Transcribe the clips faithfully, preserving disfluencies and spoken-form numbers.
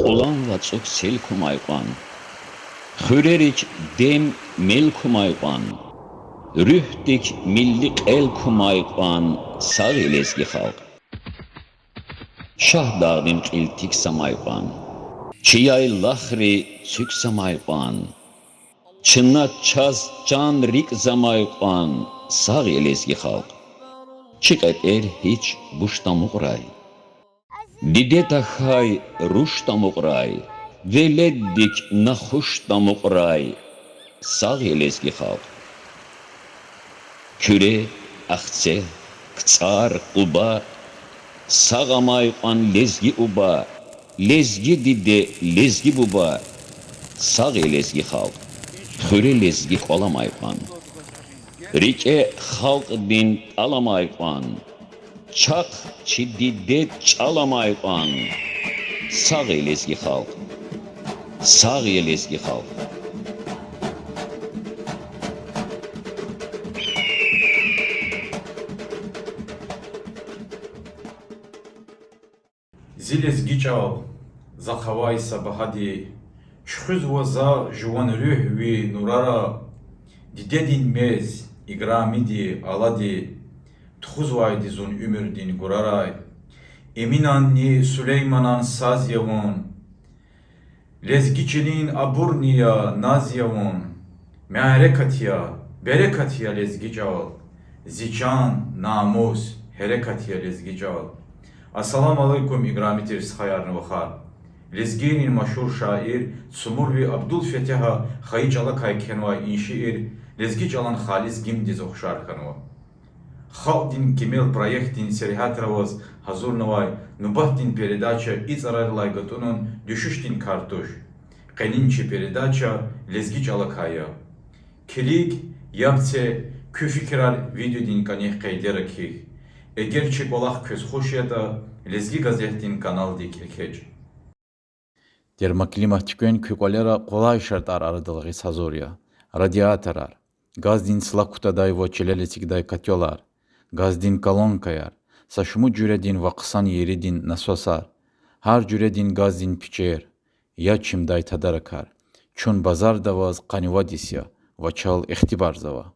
Кьулан вацӀук сел кумай кьван, хуьрерик дем, мел кумай кьван, руьгьдик милли кьел кумай кьван, сагъ я лезги халкь. Шагьдагъдин кьил тик самай кьван, чи яйлахри цуьк самай кьван, чна чаз чан-рикӀ замай кьван, сагъ я лезги халкь. Чи кьетӀер гьич буш тамукьрай, диде тахьай руш тамукьрай, веледдик нахуш тамукьрай, сагъ я лезги халкь. Куьре, Ахцегь, КцӀар, Къуба, сагъ амай кьван лезги уба, лезги диде, лезги буба, сагъ я лезги халкь. Хуьре лезги кӀвал амай кьван, рикӀе халкьдин тӀал амай кьван, чахъ чи дидед чӀал амай кьван, сагъ я лезги халкь. Сагъ я лезги халкь. Зи лезги чӀал, захъ авай са багьади, чуьхуьзва за жуван руьгь ви нурара, дидедин мез, играмиди, алади, тухузвайди зун уьмуьрдин гурарай. Эминанни Сулейманан саз я вун, лезги чилин абурни я, наз я вун. Мярекат я, берекат я лезги чӀал, зи чан, намус, гьерекат я лезги чӀал. Ассаламу алейкум, играми тир стхаярни вахар. Лезгийрин машгьур шаир Цумурви Абдулфетягьа хайи чӀалакай кхьенвай и шиир лезги чӀалан халис гимндиз ухшар хьанва. Халкьдин кимел проектдин сергьятра аваз гьазурнавай нубатдин передача и цӀарарилай гатӀунун дуьшуьшдин кар туш. Къенин чи передача лезги чӀалакай я. Килиг, яб це, куь фикирар видеодин кӀаник къейдера кхьихь. Эгер чи кӀвалах квез хуш ятӀа, Лезги газетдин каналдик экечӀ. Термоклимат туьквен куь кӀвалера къулай шартӀар арадал гъиз гьазур я: радиаторар, газдин цлак кутадай ва чилел эцигдай котёлар, газдин колонкаяр, са шумуд жуьредин ва хъсан еридин насосар, гьар жуьредин газдин пичер, яд чимдай тадаракар. Чун базарда аваз къанни вад йис я ва чал ихтибарзава.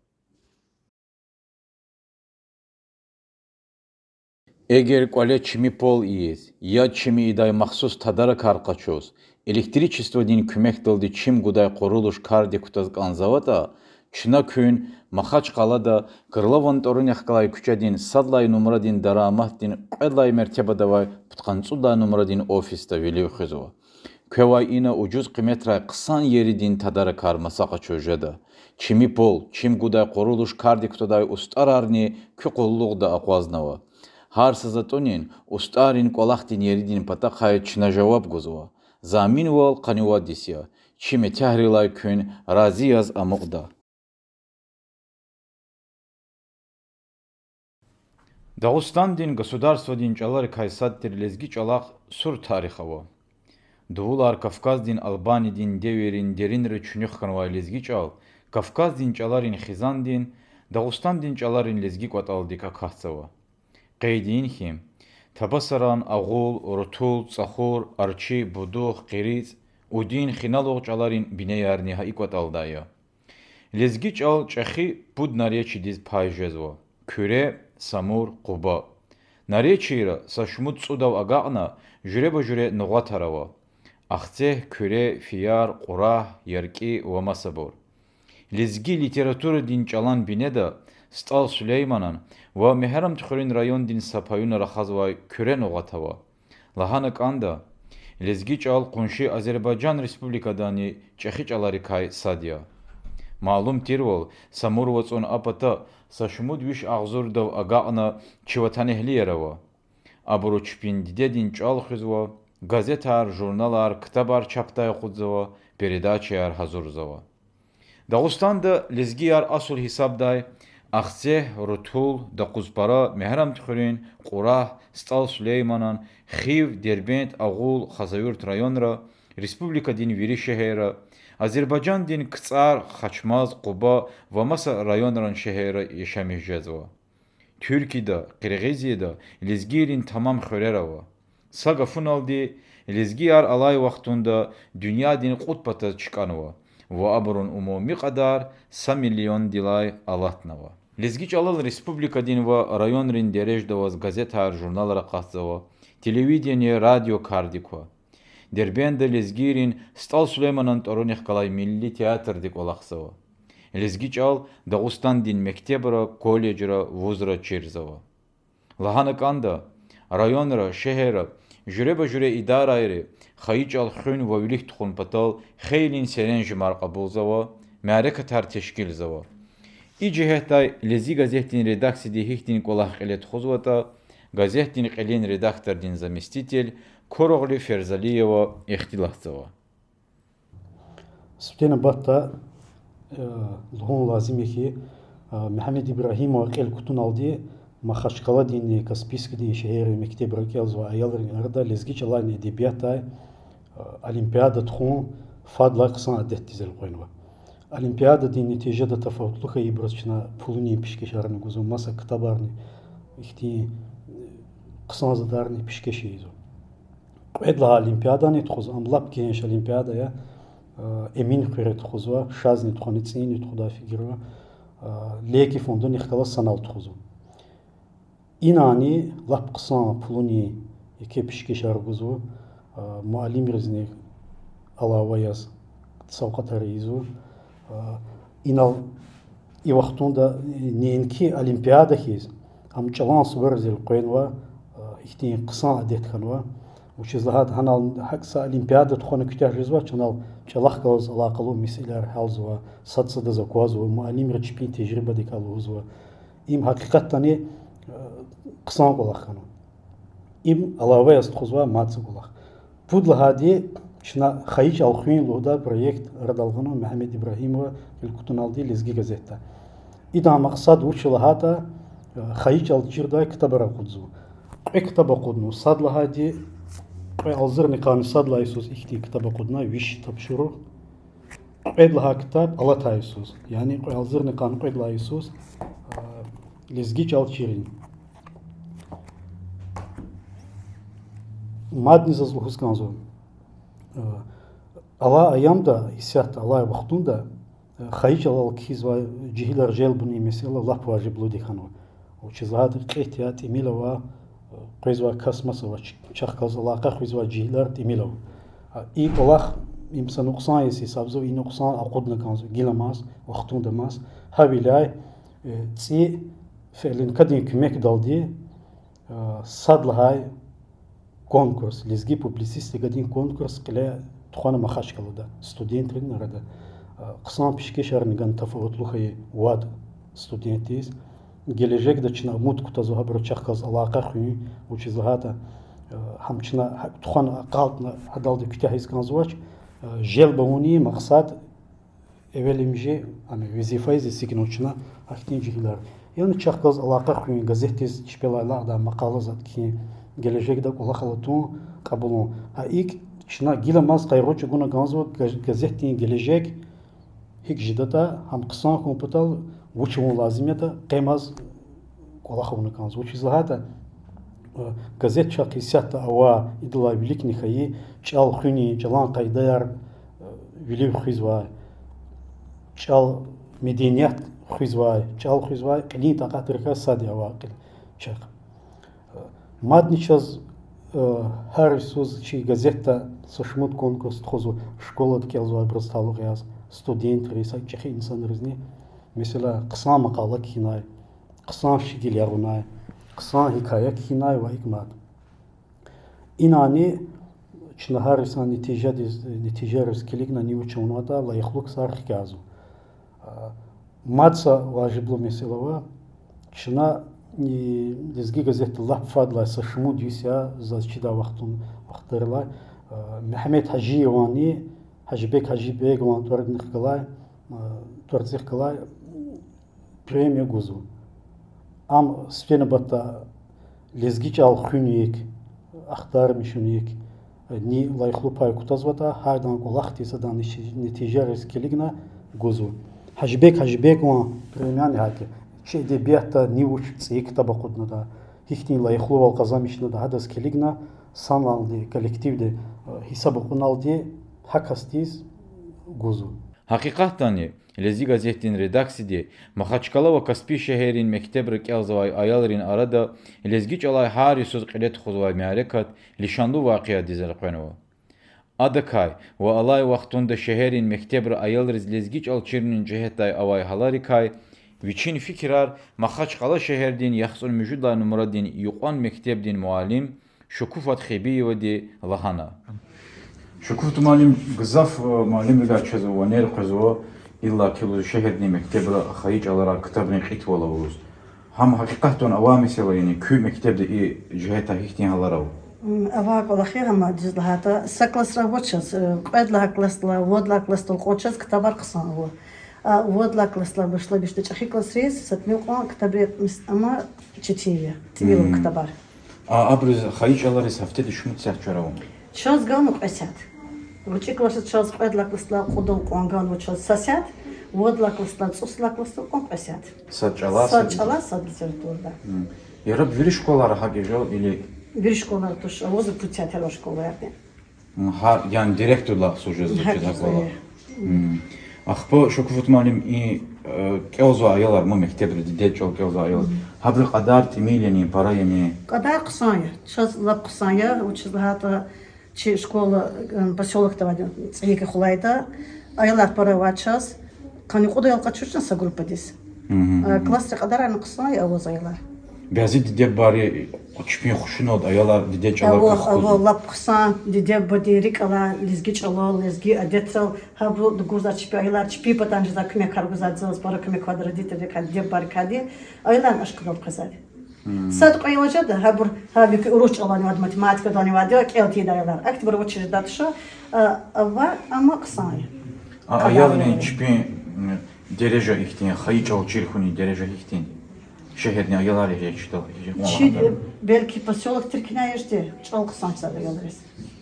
Эгер кӀвале чими пол ийиз, яд чими ийидай махсус тадаракар къачуз, электричестводин куьмекдалди чим гудай къурулуш кардик кутаз кӀанзаватӀа, чна куьн Махачкъалада Крылован тӀварунихъ галай куьчедин сад лагьай нумрадин дараматдин кьвед лагьай мертебада авай пудкъанни цӀуд лагьай нумрадин офисда вилив хуьзва. Квевай ина ужуз къиметрай хъсан еридин тадаракар маса къачуз жеда. Чими пол, чим гудай къурулуш кардик кутадай устӀарарни куь къуллугъда акъвазнава. Гьар са затӀунин, устӀаррин кӀвалахдин еридин патахъай чна жаваб гузва. Заминвал къанни вад йис я. Чи метягьрилай куьн рази яз амукьда. Дагъустандин государстводин чӀаларикай сад тир лезги чӀалахъ сур тарих ава. Дувулар Кавказдин Албанидин девирин деринра чуьнуьх хьанвай лезги чӀал Кавказдин чӀаларин хизандин, Дагъустандин чӀаларин лезги кӀватӀалдик акатзава. Къейд ийин хьи, табасаран, агъул, рутул, цӀахур, арчи, будух, къирицӀ, удин, хиналугъ чӀаларин бинеярни гьа и кӀватӀалдай я. Лезги чӀал чӀехи пуд наречидиз пай жезва: Куьре, Самур, Къуба. Наречийра са шумуд цӀудав агакьна жуьреба-жуьре нугъатар ава: Ахцегь, Куьре, Фияр, Кьурагь, ЯркӀи ва масабур. Лезги литературадин чӀалан бинеда СтӀал Сулейманан ва Мегьарамдхуьруьн райондин са паюна рахазвай Куьре нугъат ава. Лагьана кӀанда, лезги чӀал къунши Азербайжан Республикадани чӀехи чӀаларикай сад я. Малум тирвал, Самур вацӀун а пата са шумуд виш агъзурдав агакьна чи ватанэгьлияр ава. Абуру чпин дидедин чӀал хуьзва, газетар, журналар, ктабар чапдай акъудзава, передачаяр гьазурзава. Дагъустанда лезгияр асул гьисабдай Ахцегь, Рутул, Докъузпара, Мегьарамдхуьруьн, Кьурагь, СтӀал Сулейманан, Хив, Дербент, Агъул, Хасавюрт районра, республикадин вири шегьерра, Азербайжандин КцӀар, Хачмаз, Къуба ва маса районран шегьерра яшамиш жезва. Туьркияда, Къиргъизияда лезгийрин тамам хуьрер ава. Са гафуналди, лезгияр алай вахтунда дуьньядин кьуд патаз чкӀанва ва абурун умуми кьадар са миллиондилай алатнава. Лезги чӀалал республикадин ва районрин дережада аваз газетар, журналар акъатзава, телевидение, радио кардик ква. Дербентда лезгийрин СтӀал Сулейманан тӀварунихъ галай милли театрди кӀвалахзава. Лезги чӀал Дагъустандин мектебра, колледжра, вузра чирзава. Лагьана кӀанда, районра, шегьерра, жуьреба-жуьре идарайри хайи чӀал хуьн ва вилик тухун патал хейлин серенжемар кьабулзава, мярекатар тешкилзава. И жигьетдай Лезги газетдин редакцияди гьихьтин кӀвалах кьиле тухузватӀа, газетдин кьилин редактордин заместитель Куругъли Ферзалиева ихтилатзава. Сифте нубатда, э, лугьун лазим я хьи, э, Мегьамед Ибрагьимова кьил кутуналди Махачкъаладинни Каспийскдин шегьеррин мектебра кӀелзавай аялрин арада лезги чӀалайни эдебиятдай, э, олимпиада тухун фадлай хъсан адетдиз элкъвенва. Олимпиададин нетижада тафаватлу хьайибуруз чна пулунин пишкешарни гузва, маса ктабарни, ихьтин, э, хъсан затӀарни пишкеш ийизва. Кьвед лагьай олимпиадани тухузва, ам лап гегьенш олимпиада я, э, Эминхуьре тухузва, шазни тухвана, цӀийини тухудай фикир ава, э, Леки фондунихъ галаз санал тухузва. Инани лап хъсан пулунин еке пишкешар гузва, э, муаллимризни алава яз савкьватар ийизва. Э, инал и вахтунда неинки олимпиада хьиз, ам чӀалан сувариз элкъвенва, э, ихьтин хъсан адет хьанва. Вучиз лагьайтӀа гьанал гьакӀ са олимпиада тухвана куьтягь жезвач, анал чӀалахъ галаз алакъалу месэлаяр гьялзава, сад садаз аквазва, муаллимри чпин тежрибадикай лугьузва. Им гьакъикъатдани, э, хъсан кӀвалах хьанва. Им алава яз тухузвай мад са кӀвалах. Пуд лагьайди, чна Хайи чӀал хуьн лугьудай проект арадал гъанва Мегьамед Ибрагьимова кьил кутуналди Лезги газетда. Идан макьсад вуч я лагьайтӀа, э, хайи чӀал чирдай ктабар акъудзава. Кьве ктаб акъуднава, сад лагьайди, кьве агъзурни къанни сад лагьай йисуз ихьтин ктаб акъудна, виш тапшуругъ. Кьвед лагьай ктаб алатай йисуз, яни кьве агъзурни къанни кьвед лагьай йисуз, а, Лезги чӀал чирин. Мадни заз лугьуз кӀанзава, а, алай аямда, исятда алай вахтунда, а, хайи чӀалал кхьизвай жегьилар желбунин месэла лап важиблуди хьанва. Вучиз лагьайтӀа кьетӀ я, тӀимил ава, къвезвай кас маса авач, чахъ галаз алакъа хуьзвай жегьилар тӀимил ава. А, и кӀвалах, им са нукьсан яз гьисабзава, и нукьсан акъудна кӀанзава гиламаз, вахтундамаз. Гьавиляй, э, ЦӀи ФЛНК-дин куьмекдалди, э, сад лагьай конкурс, лезги публицистикадин конкурс кьиле тухвана Махачкъалада, студентрин арада. Э, хъсан пишкешарни гана тафаватлу хьайи вад студентдиз. Гележегда чна умуд кутазва гьабуруз чахъ галаз алакъа хуьн, вучиз лагьайтӀа, э, гьам чна гьакӀ тухвана акъалтна гьадалди куьтягьиз кӀанзавач, э, желб авунин макьсад эвелимжи, ам везифа яз эцигнава чна гьахьтин жегьилар. Яни чахъ галаз алакъа хуьн, газетдиз чпелай алакьдай макъала затӀ кхьин, гележегда кӀвалахал атун, кьабулун. Гьа икӀ чна гиламаз къайгъу чӀугуна кӀанзава газ-, газетдин гележег гьикӀ жедатӀа, гьам хъсан хьун патал вуч авун лазим ятӀа къемаз кӀвалах авуна кӀанзава. Вучиз лагьайтӀа, э, газет чахъ исятда ава, идалай виликни хьайи, чӀал хуьнин, чӀалан къайдаяр, э, вилив хуьзвай, чӀал, меденият хуьзвай, чӀал хуьзвай кьилин такьатрикай сад я ава кьил чахъ. Мадни чаз, э, гьар йисуз чи газетда са шумуд конкурс тухузва, школада кӀелзавайбуруз талукь яз, студентриз, са чӀехи инсанризни. Месела, хъсан макъала кхьинай, хъсан шикил ягъунай, хъсан гьикая кхьинай ва икӀ мад. Инани чна гьар йисан нетижадиз, нетижайриз килигна, ни вуч авунватӀа, лайихлу ксар хкязава. А, мад са важиблу месэла ава. Чна, и, Лезги газетда лап фадлай са шумуд йис я заз чидай вахтун, вахтарилай, а, Мегьамед Гьажиеванни Гьажибек Гьажибегован тӀварунихъ галай, а, тӀварцӀихъ галай премия гузва. Ам сифте нубатда лезги чӀал хуьник, ахтармишуник, ни лайихлу пай кутазватӀа, гьардан кӀвалахдиз, адан нетиж-, нетижайриз килигна гузва. Гьажибек Гьажибегован премияни гьакӀ я. Чи эдебиятда ни вуч цӀийи ктаб акъуднатӀа, гьихьтин лайихлувал къазанмишнатӀа, гьадаз килигна, саналди, коллективди, э, гьисаб акьуналди гьа касдиз гузва. Гьакъикъатдани, Лезги газетдин редакцияди Махачкъала ва Каспий шегьеррин мектебра кӀелзавай аялрин арада лезги чӀалай гьар йисуз кьиле тухузвай мярекат лишанлу вакъиадиз элкъвенва. Адакай ва алай вахтунда шегьеррин мектебра аялриз лезги чӀал чирунин жигьетдай авай гьаларикай вичин фикирар Махачкъала шегьердин яхцӀурни муьжуьд лагьай нумрадин юкьван мектебдин муаллим Шукуфат Хебиевади лагьана. Шукуфат муаллим, гзаф, э, муаллимрикай чаз ванер къвезва, иллаки лугьуз шегьердин мектебра хайи чӀаларай ктабрин кьитвал аваз. Гьам гьакъикъатдани авай месэла яни, куь мектебда и жигьетдай гьихьтин гьалар ава? М, авай кӀвалах я, гьам дуьз лагьайтӀа, са классра авач чаз, э, кьвед лагьай классдилай вад лагьай классдал кьван чаз ктабар хъсан ава. А вад лагьай классдилай башламишна чӀехи классриз са тӀимил кьван ктаб я, мис-, амма четин я, тӀимил ава ктабар. А абуруз хайи чӀалариз гьафтеда шумуд сят чара авун? Чаз ганва кьве сят. ГъвечӀи классдиз чаз, кьвед лагьай классдилай кьудал кьван ганва чаз са сят, вад лагьай классдилай цӀусад лагьай классдал кьван кьве сят. Сад чӀалаз, сад чӀалаз, сад литературада. М. Яраб вири школайра гьакӀ жезва или? Вири школайра туш, авазва пуд сятера школайрани. М, гьа, яни директордилай хсуз жезва чи гьакӀ кӀвалах. М. Ахпа, Шукуфат муаллим, и, э, кӀелзавай аялар, ма, мектебра дидед чӀал кӀелзавай аялар, гьабурун кьадар тӀимил яни, пара яни? Кьадар хъсан я. Чаз лап хъсан я, вучиз лагьайтӀа чи школа, э, поселокда авайди, ЦӀийи Кахулайда. Аялар пара авай чаз. Къанни кьуд аял къачуз чна са группадиз. Э, классрин кьадарни хъсан я, аваз аялар. Бязи диде-бубайри чпин хушуналди аялар дидед чӀаларикай хкудзава. Ава, ава, лап хъсан, диде-бубадин рикӀ алай лезги чӀалал, лезги адетрал, гьабуру гузвай чпи аялар, чпин патан жезвай куьмекар гузвай, заз пара куьмек авайди родителрикай, диде-бубайрикайди, аяларни ашкъидал къвезвайди. Сад-кьве аял жеда, гьабур гьа вири урус чӀалани авайди, математикадани авайди, кӀел тийидай аялар. Ахьтинбур авачиз жедай туш, а, ава, амма хъсан я. А аялрин чпин, м, дережа ихьтин, хайи чӀал чир хьунин дережа ихьтин? Шегьердин аялар я чи чӀал, чи, э, белки поселок тир кьван я жеди, чӀал хъсан я сад аялриз.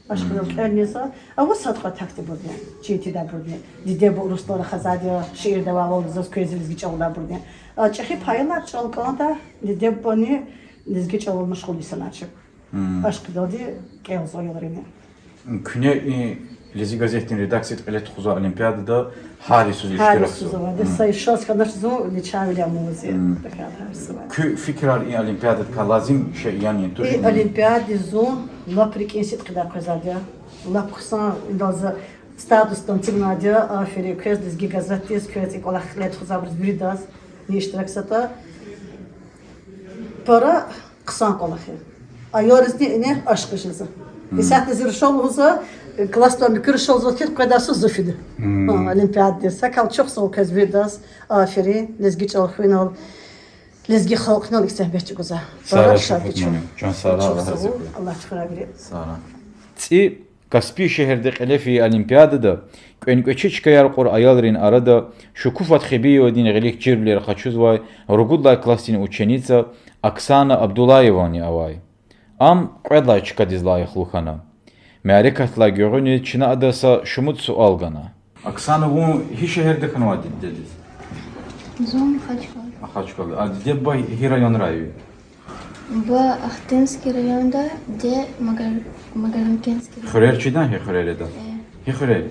Ашкъидал кӀелни за, ава сад-кьвед тахьтинбурни, чин тийидайбурни, диде-буба урусдал рахазвайди я, шиирда авайвал заз квез лезги чӀалдайбурни. А чӀехи пай аялар чӀал кӀандай, диде-бубани лезги чӀалал машгъул инсанар чеб. Ашкъидалди кӀелзава аялрини. Куьне и Лезги газетдин редакцияди кьиле тухузвай олимпиадада гьар йисуз иштиракзава. Гьар йисуз авайди, са шанс хьанач зун начагъвиле амукьзава. Такьа гьар йисуз авайди. Куь фикирар, и олимпиададикай лазим шей яни, туш яни? И олимпиададиз зун лап рикӀин сидкьидай къвезвайди я. Лап хъсан, идалай за статусдани тӀимил я, аферин квез, Лезги газетдиз, квез, и кӀвалах кьиле тухузвайбуруз виридаз, ни иштиракзаватӀа. Пара хъсан кӀвалах я. Аялризни ине ашкъи жезва. Исятда зи рушал лугьузва, классдин муькуь рушал лугьузва хьи, къведай йисуз зун фида. Олимпиададиз. Гьакӏ чухсагъул квез виридаз, аферин, лезги чӏал хуьнал, лезги халкьнал ихьтин зегьмет чӏугвазва. Сагърай, Шукуфат муаллим. Чан сагърай, Аллагь рази хьуй. Аллагь чухрай вири. Сагърай. ЦӀи Каспий шегьерда кьиле фейи олимпиадада кӀвенкӀвечи чкаяр кьур аялрин арада Шукуфат Хебиевадин гъилик чирвилер къачузвай ругуд лагьай классдин ученица Оксана Абдуллаевани авай. Ам кьвед лагьай чкадиз лайихлу хьана. Мярекатдилай гуьгъуьниз чна адаз са шумуд суал гана. Оксана, вун гьи шегьерда хьанвайди дидедиз? Зун Махачкъала. Махачкъала. А диде-буба гьи районрай я? Буба Ахтынский районда, диде Магал-, Магарамкентский район. Хуьрер чида, гьи хуьрер ятӀа? Э. Гьи хуьрер?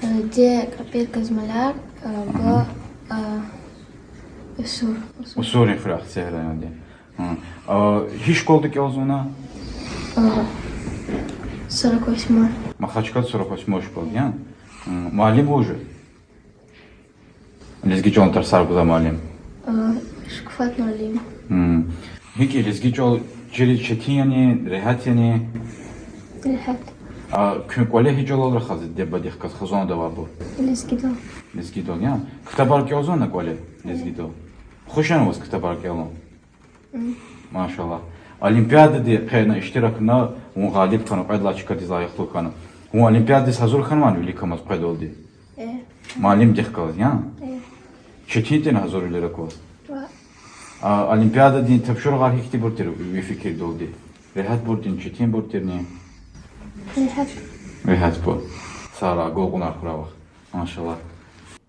Э, диде Кьепер Казмалар, э, буба, э, Усур, Усур. Усурин хуьр Ахцегь районда. Гьи. А, гьи школада кӀелзава вуна? А, сорок восьмой. Махачкъала сорок восьмой школада, я? Гьи. Муаллим вуж я? Лезги чӀалан тарсар гузвай муаллим. А, Шукуфат муаллим. Гьи. ГьикӀ я, лезги чӀал чириз четин яни, регьят яни? Регьят. А куьн кӀвале гьи чӀалал рахазва, диде-бубадихъ галаз хизанда авайбур? Лезгидал. Лезгидал, я? Ктабар кӀелзава вуна кӀвале лезгидал? Хуш яни ваз ктабар кӀелун? Машаллагь. Олимпиадада къе вуна иштиракна, вун гъалиб хьана, кьвед лагьай чкадиз лайихлу хьана. Вун олимпиададиз гьазур хьанвани виликамаз къведалди? Э. Муаллимдихъ галаз, я? Э. Четин тирни гьазурвилер акваз? Ва. А олимпиададин тапшуругъар гьихьтинбур тир ви фикирдалди? Регьятбур тирни, четинбур тирни? Регьят. Регьятбур. Сагърай, агалкьунар хьурай вахъ. Машаллагь.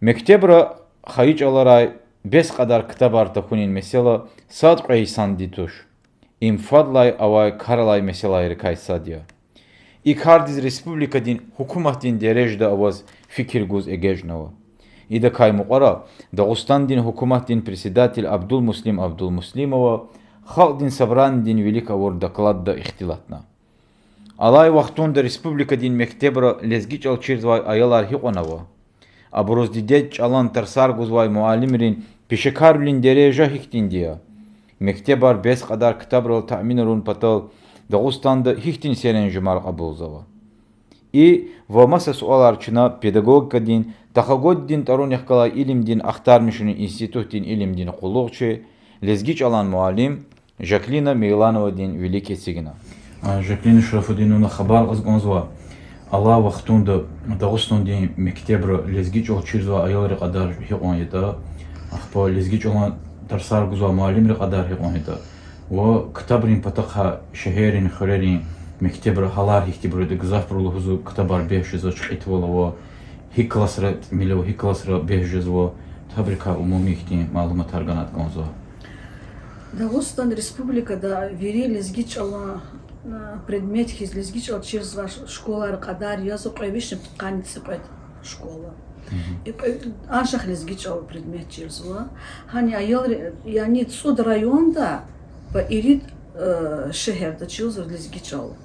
Мектебра хайи чӀаларай бес кьадар ктабар тахьунин месэла сад-кьве йисанди туш. Им фадлай авай каралай месэлайрикай сад я. И кардиз республикадин гьукуматдин дережада аваз фикир гуз эгечӀнава. Идакай мукьвара Дагъустандин гьукуматдин председатель Абдулмуслим Абдулмуслимова Халкьдин Собранидин вилик авур докладда ихтилатна. Алай вахтунда республикадин мектебра лезги чӀал чирзавай аялар гьикьван ава? Абуруз дидед чӀалан тарсар гузвай муаллимрин пешекарвилин дережа гьихьтинди я? Мектебар бес кьадар ктабрал таъминарун патал Дагъустанда гьихьтин серенжемар кьабулзава? И ва маса суалар чна педагогикадин, тахагоддин тӀварунихъ галай илимдин ахтармишунрин институтдин илимдин къуллугъчи, лезги чӀалан муаллим Жаклина Мейлановадин вилик эцигна. А, Жаклина Шарафудиновна, хабар кьаз кӀанзава, алай вахтунда Дагъустандин мектебра лезги чӀал чирзавай аялрин кьадар гьикьван ятӀа, ахпа лезги чӀалан тарсар гузвай муаллимрин кьадар гьикьван ятӀа, ва ктабрин патахъай шегьеррин, хуьрерин мектебра гьалар гьихьтинбур ятӀа, гзафбуру лугьузва ктабар бес жезвач, кьитвал ава, гьи классра тӀимил ава, гьи классра бес жезва, ктабрикай умуми ихьтин малуматар ганайтӀа кӀанзава. Дагъустан Республикада вири лезги чӀалан, а, предмет хьиз лезги чӀал чирзавай ш-, школайрин кьадар язва кьве вишни пудкъанни цӀикьвед школа. И кьве, анжах лезги чӀал предмет чирзава. Гьана аялри, яни цӀуд районда ва ирид, э, шегьерда чирзава лезги чӀал.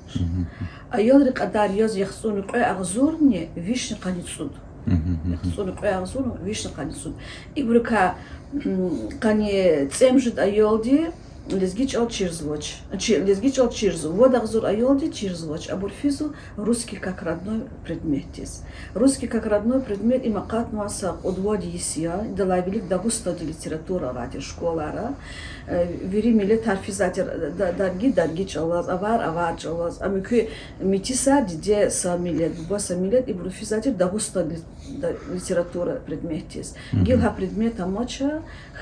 Аялрин кьадар яз яхцӀурни кьве агъзурни вишни къанни цӀуд. ЯхцӀурни кьве агъзурни вишни къанни цӀуд. Ибурукай, м, къанни цӀемуьжуьд аялди лезги чӀал чирзавач. Чи-, лезги чӀал чирзава. Вад агъзур аялди чирзавач. Абур физва русский как родной предметдиз. Русский как родной предмет им акъатнавай са кьуд-вад йис я, идалай вилик Дагъустандин литература авай тир школара. Э, вири миллетар физвай тир, да-, дарги дарги чӀалаз, авар авар чӀалаз. Ам муькуь метисар диде са миллет, буба са миллет, ибуру физвай тир Дагъустан ли-, да-, литература предметдиз. Гила гьа предмет амач,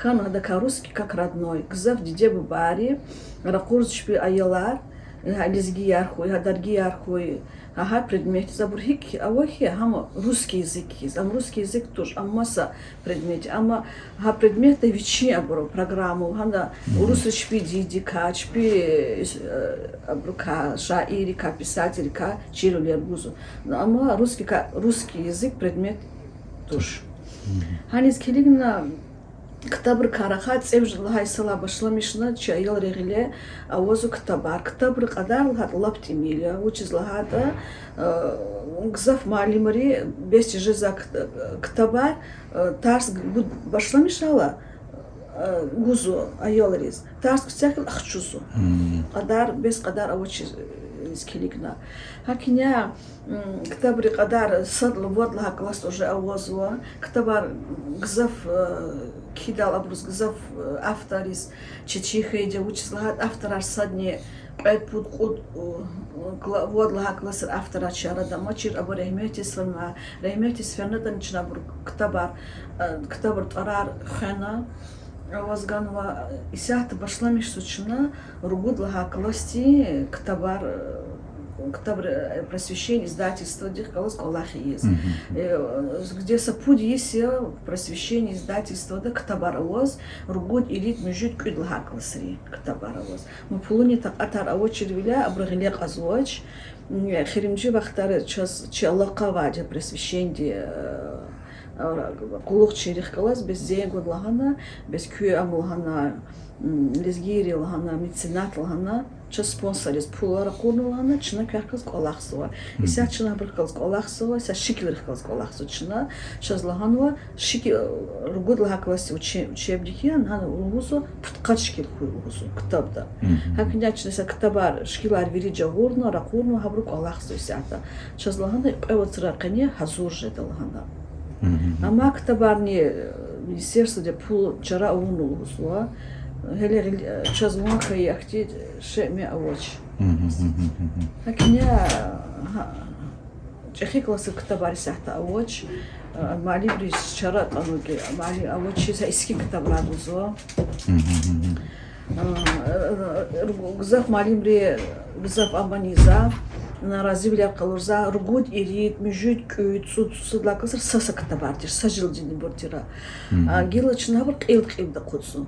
хьана гьадакай русский как родной. Гзаф диде-бубайри ракъурзава чпин аялар, гьа лезгияр хьуй, гьа даргияр хьуй, гьа, гьа предметдиз. Абур гьикӀ ава хьи, гьам русский язык хьиз, ам русский язык туш, ам маса предмет, амма гьа предметда вичин абурун программа, гьана урусри чпин дидедикай, чпин, э, абурукай, шаиррикай, писателрикай чирвилер гузва. Амма русский ка-, русский язык предмет туш. Гьаниз килигна ктабрикай рахай цӀемуьжуьд лагьай йисалай башламишна чи аялрин гъиле авазва ктабар. Ктабрин кьадар лагьайтӀа лап тӀимил я, вучиз лагьайтӀа, э, гзаф муаллимри бес жезвай кт-, ктабар, э, тарс гуд башламишайла, э, гузва аялриз. Тарс куьцехъ ахчузва. Кьадар, бес кьадар авачиз килигна. ГьакӀ хьайила, м, ктабрин кьадар сад лагьай, вад лагьай классда уже авазва. Ктабар гзаф, э, кхьидайла абуруз гзаф, э, авторриз четин хьайиди я, вучиз лагьайтӀа авторар садни кьвед-пуд, кьуд, э, кла-, вад лагьай классра авторар чи арада амачир, абур регьметдиз фенва, регьметдиз фенатӀани чна абур ктабар, э, ктабрин тӀварар хвена, аваз ганва. Исятда башламишзава чна ругуд лагьай классдин ктабар, э, ктаб, э, Просвещение издательстводихъ галаз кӀвалах ийиз. Э, где са пуд йис я Просвещение издательствода ктабар аваз, ругуд, ирид, муьжуьд, кӀуьд лагьай классрин ктабар аваз. Ма пулунин такьатар авачирвиляй абуру гъиле кьазвач. М, эхиримжи вахтара чаз чи алакъа авайди я Просвещениедин, э, къуллугъчийрихъ галаз, бес зенг гун лагьана, бес куьн ам лагьана, м, лезгийри лагьана, меценат лагьана, чаз спонсорриз пулар ракъурна лагьана, чна квехъ галаз кӀвалахзава. Исятда чна абурухъ галаз кӀвалахзава, исятда шикилрихъ галаз кӀвалахзава чна, чаз лагьанва, шики-, ругуд лагьай классдин уче-, учебник я, гьана лугьузва, пудкъад шикил хьуй лугьузва ктабда. ГьакӀ хьайила чна са ктабар, шикилар вири жагъурна, ракъурна, гьабуру кӀвалахзава исятда. Чаз лагьана, кьве вацран къене гьазур жеда лагьана. Амма ктабарни, э, министерстводи пул чара авуна лугьузва. Гьеле гъил-, э, чаз ван хьайи ахьтин шейэр авач. ГьакӀ хьайила, гьа, чӀехи классра ктабар исятда авач. Э, муаллимриз чара атӀанва хьи, муаллим авачиз гьа иски ктабар гузва. Э, э, гзаф муаллимри, гзаф амани за, наразивилер къалурзава, ругуд, ирид, муьжуьд, кӀуьд, цӀуд, цӀусад лагьай классра са-са ктабар тир, са жилдинибур тир. А гила чна абур кьил-кьилди акъудзава.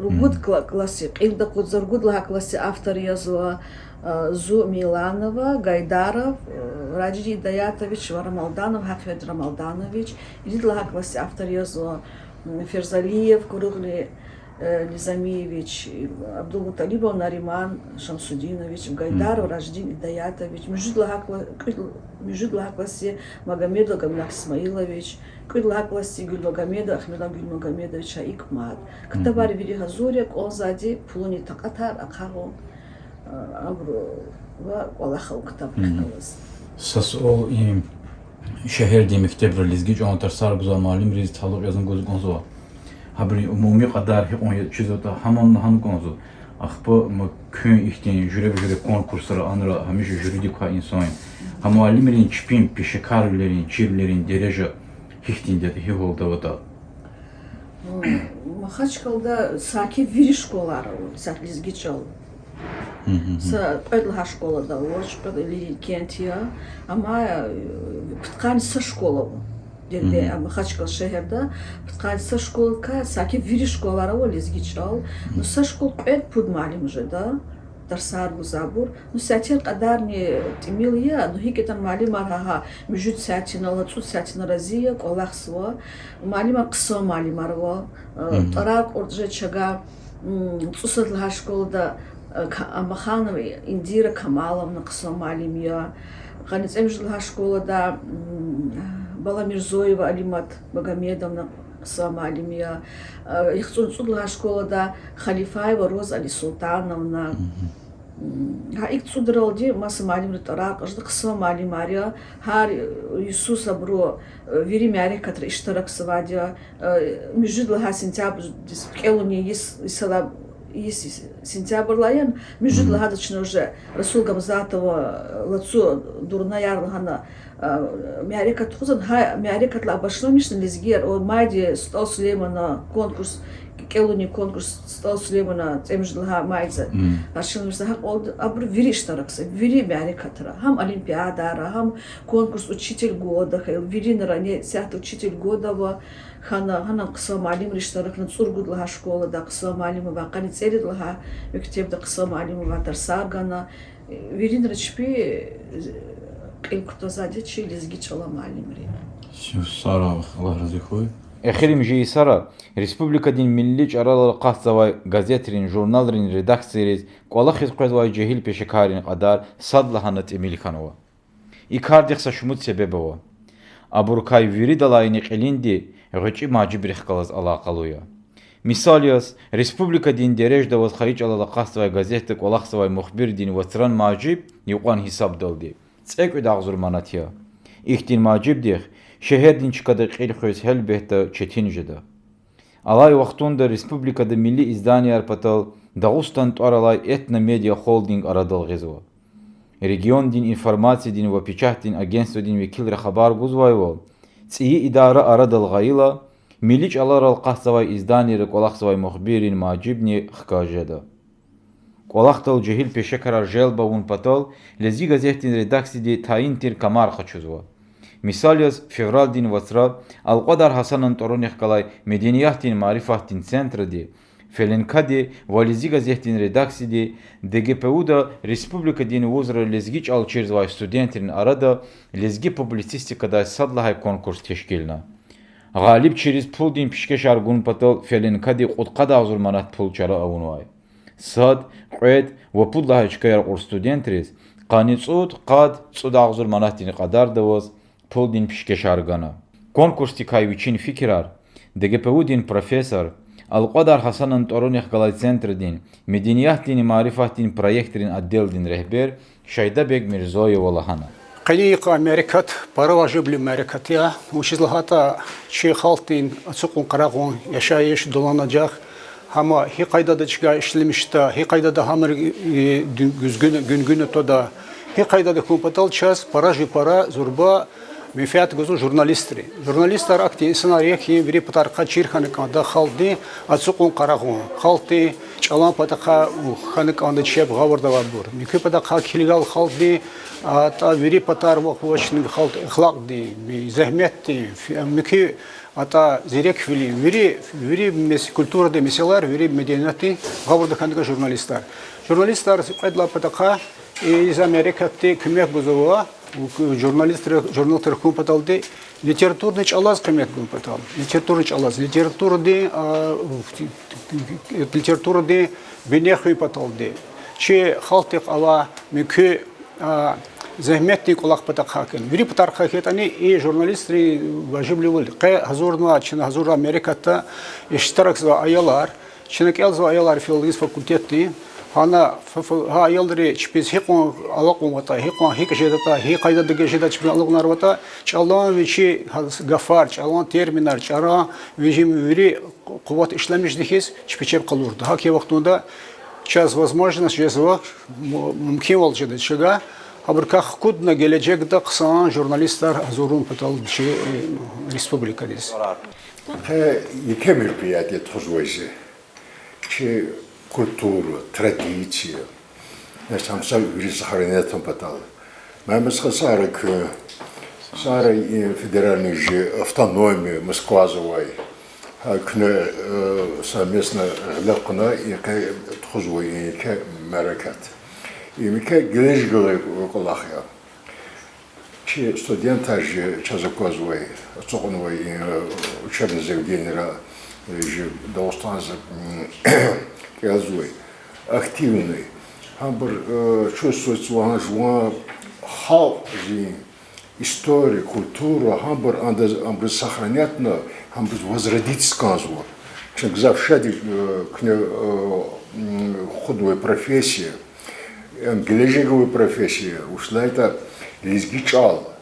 Ругуд кла-, классдин, кьилди акъудзавай ругуд лагьай классдин автор язва, э, зун, Миланова, Гайдаров, э, Ражидин Идаятович ва Рамалданов, Гьахъвед Рамалданович, ирид лагьай классдин автор язва, м, Ферзалиев Куругъли, э, Низамиевич, Абдулмуталибов Нариман Шамсудинович, Гайдаров Ражидин Идаятович, муьжуьд лагьай кла-, кьуьд-, муьжуьд лагьай классдин Магомедов Гамлах Исмаилович, кьуьд лагьай классдин Гуьлмагомедов Ахмедлан Гуьлмагомедович, гьа икӀ мад. Ктабар вири гьазур я, кӀанзавайди пулунин такьатар ахъаюн, а, абуру ва кӀвалах авун ктабрихъ галаз. Са суал: и шегьердин мектебра лезги чӀалан тарсар гузвай муаллимриз талукь язан гуз кӀанзава. Гьабурун умуми кьадар гьикьван я чизватӀа, гьамни лагьана кӀанзава. Ахпа ма куьн ихьтин жуьреба-жуьре конкурсра, анра, гьамиша жюридик квай инсан я. Гьа муаллимрин чпин пешекарвилерин, чирвилерин дережа гьихьтинди ятӀа, гьи гьалда аватӀа? Махачкъалада саки вири школайра ава исятда лезги чӀал. Са кьвед лагьай школада авач, кьвед Ленинкент я. Амма, э, пудкъанни са школа ава. Дербент, а, Махачкъала шегьерда пудкъанни са школадикай саки вири школайра ава лезги чӀал. Ну, са школа кьвед-пуд муаллим жеда тарсар гузвайбур. Ну, сятер кьадарни тӀимил я, ну, гьикӀ ятӀани муаллимар гьа, гьа муьжуьд сятинал, цӀуд сятинал рази я, кӀвалахзава. Муаллимар хъсан муаллимар ава, э, тӀварар кьуртӀа жеда чавай, м, цӀусад лагьай школада, э, Ка-, Амаханова Индира Камаловна хъсан муаллим я. Къанни цӀемуьжуьд лагьай школада, м, Баламирзоева Алимат Магомедовна хъсан муаллим я. Э, яхцӀурни цӀуд лагьай школада Халифаева Роза Алисултановна. М, гьа икӀ цӀудралди маса муаллимрин тӀварар кьаз жеда, хъсан муаллимар я, гьар, э, йисуз абуру, э, вири мярекатра иштиракзавайди я, э, муьжуьд лагьай сентябрдиз кӀелунин йис, йисалай, йис сентябрилай яни, муьжуьд лагьайдаз чна уже Расул Гамзатован, э, Лацу дурнаяр лагьана, э, мярекат тухузва, гьа мярекатдилай башламишна лезгияр, о майдиз СтӀал Сулейманан конкурс, кӀелунин конкурс СтӀал Сулейманан цӀемуьжуьд лагьай майдиз башламишна, гьа кьван абуру вири иштиракзава, вири мярекатра, гьам олимпиадайра, гьам конкурс Учитель года хьайила, виринра, не, исятда Учитель года ава, хьана, гьана хъсан муаллимри иштиракна, цӀуругуд лагьай школада хъсан муаллим авай, къанни цӀерид лагьай мектебда хъсан муаллим авай, тарсар гана. Виринра чпи, э, кьил кутазвайди я чи лезги чӀалан муаллимри. Сагърай, Аллагь рази хьуй. Эхиримжи йисара республикадин милли чӀаларал акъатзавай газетрин, журналрин редакцийриз кӀвалахиз къвезвай жегьил пешекаррин кьадар садлагьана тӀимил хьанва. И кардихъ са шумуд себеб ава. Абурукай виридалайни кьилинди гъвечӀи мажибрихъ галаз алакъалу я. Мисал яз, республикадин дережада аваз хайи чӀалал акъатзавай газетда кӀвалахзавай мухбирдин вацран мажиб, юкьван гьисабдалди, цӀекӀуьд агъзур манат я. Ихьтин мажибдихъ шегьердин чкада кьил хуьз гьелбетда четин жеда. Алай вахтунда республикада милли изданияр патал Дагъустан тӀвар алай Этномедиа холдинг арадал гъизва. Региондин информациядин ва печатдин агентстводин векилри хабар гузвайвал, цӀийи идара арадал гъайила, милли чӀаларал акъатзавай изданийра кӀвалахзавай мухбиррин мажибни хкаж жеда. КӀвалахдал жегьил пешекарар желб авун патал Лезги газетдин редакцияди тайин тир камар къачузва. Мисал яз, февралдин вацра Алкьвадар Гьасанан тӀварунихъ галай медениятдин, марифатдин центради, ФЛНКА-ди ва Лезги газетдин редакцияди ДГПУ-да республикадин вузра лезги чӀал чирзавай студентрин арада лезги публицистикадай сад лагьай конкурс тешкилна. Гъалибчийриз пулдин пишкешар гун патал ФЛНКА-ди кьудкъад агъзур манат пул чара авунвай. Сад, кьвед ва пуд лагьай чкаяр кьур студентриз къанни цӀуд, къад, цӀуд агъзур манатдин кьадарда аваз пулдин пишкешар гана. Конкурсдикай вичин фикирар ДГПУ-дин профессор, Алкьвадар Гьасанан тӀварунихъ галай центрдин медениятдинни марифатдин проектрин отделдин регьбер Шайдабег Мирзоева лагьана: Къенин йикъан мярекат пара важиблу мярекат я, вучиз лагьайтӀа чи халкьдин ацукьун-къарагъун, яшайиш, дуланажагъ, гьам гьи къайдада чна ишлемишда, гьи къайдада гьамни, э, гуьзгуьна, гуьнгуьна твада, гьи къайдада хьун патал чаз пара жи пара зурба Менфят гузва журналистри. Журналистар ахьтин инсанар я хьи, вири патарихъай чир хьана кӀанда халкьдин ацукьун-къарагъун, халкьдин чӀалан патахъай хьана кӀанда чеб гъавурда авайбур. Муькуь патахъай килигайла халкьдин, атӀа вири патар вахвачни халкьдин эхлакьдин, зегьметдин, фи-, муькуь атӀа зиреквилин, вири, вири мес-, культурадин месэлаяр, вири медениятдин гъавурда хьана кӀанда журналистар. Журналистар кьвед лагьай патахъай и за мярекатди куьмек гузва, журналистри, журналистар хьун паталди, литературный чӀалаз къимет гун патал, литературный чӀалаз, литературадин, а, литературадин бине хуьн паталди, чи халкьдихъ авай муькуь, а, зегьметдин кӀвалах патахъай хьана. Вири патарихъай хьайитӀани, и журналистрин важиблувал къе гьазурнава, чна гьазурай мярекатда иштиракзавай аялар, чна кӀелзавай аялар филологиядин факультетдин, гьана ф-, ф-, гьа аялри чпиз гьикьван алакьун аватӀа, гьикьван гьикӀ жедатӀа, гьи къайдада гьикӀ жеда чпин алакьунар аватӀа, чӀалан вичин гафар, чӀалан терминар, чӀалан вичин вири къуват ишлемишдихьиз чпи чеб къалурда. ГьакӀ я вахтунда чаз возможность жезва, му-, мумкинвал жеда чаз, гьабурукай хкудна гележегда хъсан журналистар гьазурун патал чи, э, республикадиз. Къе еке мероприятие тухузвай зи. Чи культура, традиция, значит, гьам са вири сохранять авун патал. Мегьамед стха, сагърай куьн, сагърай и федеральный чи автономия Москвада авай. Гьа куьне, э, совместно гъиле кьуна и къе тухузвай и еке мярекат. И еке гележегрин кӀвалах я. Чи студентар чи чаз аквазвай, ацукьнавай, э, учебный заведениера, э, чи Дагъустанда, м, кӀелзавай, активный. Гьабур, э, чувствуется ван жуван халкьдин история, культура, гьабур анда, абуруз сохранятьна, гьабуруз возродить кӀанзава. Чна гзаф шад я, э, куьне, э, м, кьуд профессия. Ам гележегвилин профессия, вучиз лагьайтӀа лезги чӀал,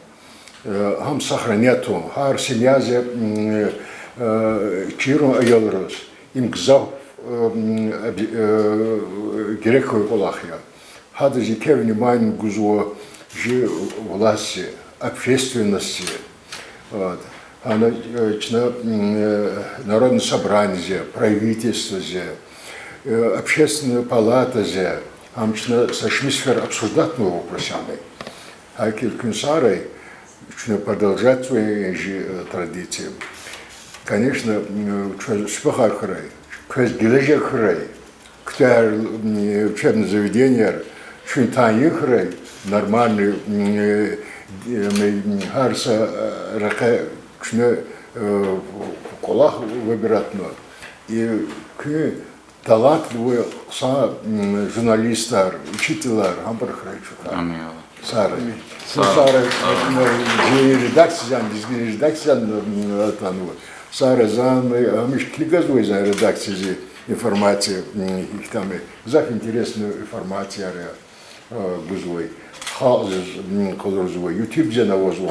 э, гьам сохранять авун, гьар семьяда, м, э, чирун аялриз, им гзаф, э, м, э, герек кӀвалах я. Гьадаз еке внимание гузва чи властьди, общественностьди. Вот. Гьана, э, чна, м, э, Народное собраниеди, правительстводи, э, Общественная палатади, гьам чна са шумуд сефер обсуждать авунвай вопросар. ГьакӀ куьн сагърай, чна продолжать ийин чи, э, традиция. Конечно, м, чвез успехар хьурай, квез гележег хьурай, куьтягь, м, учебный заведениеяр чуьн тайин хьурай, нормальный, м, э, м, гьар са, э, рекье куьне, э, кӀвалах выбирать авуна. И куьн талантливый хъсан, м, журналистар, учителар, гьабур хьурай чухъай. Амин. Сагърай. Амин. Сагърай. Сагърай, м, жи редакциядин, лезги редакциядин, м, атанва. Сагърай, за, м, гьамиша килигзавай за редакциядиз информация, м, ихьтин гзаф интересный информацияр, э, гузвай. Халкьдиз, м, къалурзавай. Ютубдизни авазва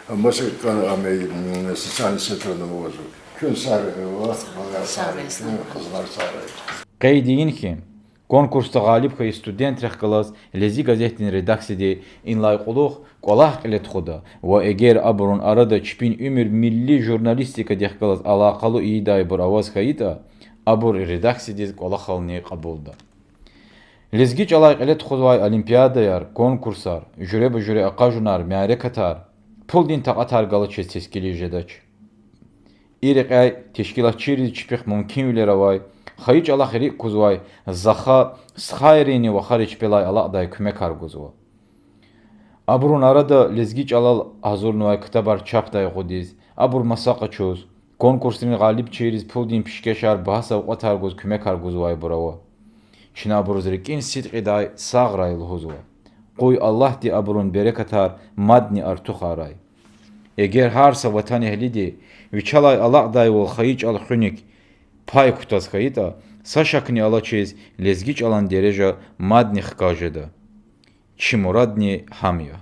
гьам, маса кӀан-, гьам, м, социальный сетьрани авазва. Куьн сагърай, э, ва-, сагърай, сагърай, куьн, къалурзавай, сагърай. Къейд ийин хьи, конкурсда гъалиб хьайи студентрихъ галаз Лезги газетдин редакцияди инлай кьулухъ кӀвалах кьиле тухуда ва эгер абурун арада чпин уьмуьр милли журналистикадихъ галаз алакъалу ийидайбур аваз хьайитӀа, абур редакциядиз кӀвалахални кьабулда. Лезги чӀалай кьиле тухузвай олимпиадаяр, конкурсар, жуьреба-жуьре акъажунар, мярекатар пулдин такьатар галачиз тешкилиз жедач. И рекьяй тешкилатчийриз чпихъ мумкинвилер авай, хайи чӀалахъ рикӀ кузвай, заха, стхайринни вахариз чпелай алакьдай куьмекар гузва. Абурун арада лезги чӀалал гьазурнавай ктабар чапдай акъудиз, абур маса къачуз, конкурсрин гъалибчийриз пулдин пишкешар, багьа савкьватар гуз куьмекар гузвайбур ава. Чна абуруз рикӀин сидкьидай сагърай лугьузва. Къуй Аллагьди абурун берекатар мадни артухарай. Эгер гьар са ватанэгьлиди вичелай алакьдайвал хайи чӀал хуьник пай кутаз хьайитӀа, са шакни алачиз лезги чӀалан дережа мадни хкаж жеда. Чи мурадни гьам я.